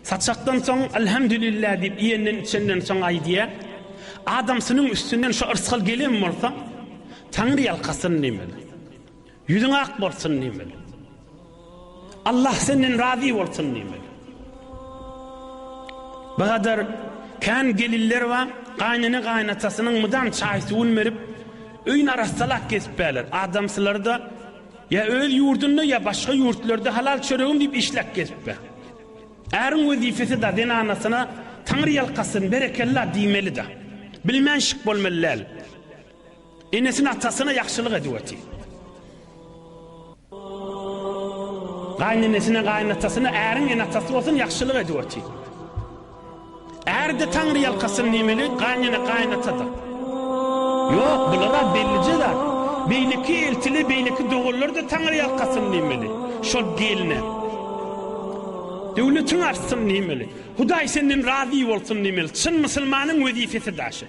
Saçakdan soň Elhamdülillah diýip iýenden içenden soň aýdýar. Adamsynyň üstünden şo yrsgal gelen bolsa, Taňry ýalkasyn diýmeli. Ýüzüň ak bolsun diýmeli. Allah senden razy bolsun diýmeli. Bu gadar kän gelinler bar, gaýnene gaýynatasynyň mydam çaý suwuny berip, öýüni arassalap gezip bärler. Adamsylary-da ýa öz ýurdunda ýa başga ýurtlarda halal çöregim diýip işläp gezip bär. Äriň wezipesi-da zenanasyna Taňry ýalkasyn, berekella diýmeli-da. Bilmän şik bolmaly däl. Enesine atasyna ýagşylyk edip otyr. Gaýynenesine gaýynatasyna äriň ene-atasy bolsun ýagşylyk edip otyr. Är-de Taňry ýalkasyn diýmeli, gaýynene gaýynata-da. Ýok, bular-a bellije zat. Beýleki eltili, beýleki doganlar-da Taňry ýalkasyn diýmeli. Şol gelne. Döwletiň artsyn diýmeli. Hudaý senden razy bolsun diýmeli. Çyn musulmanyň wezipesi daşy.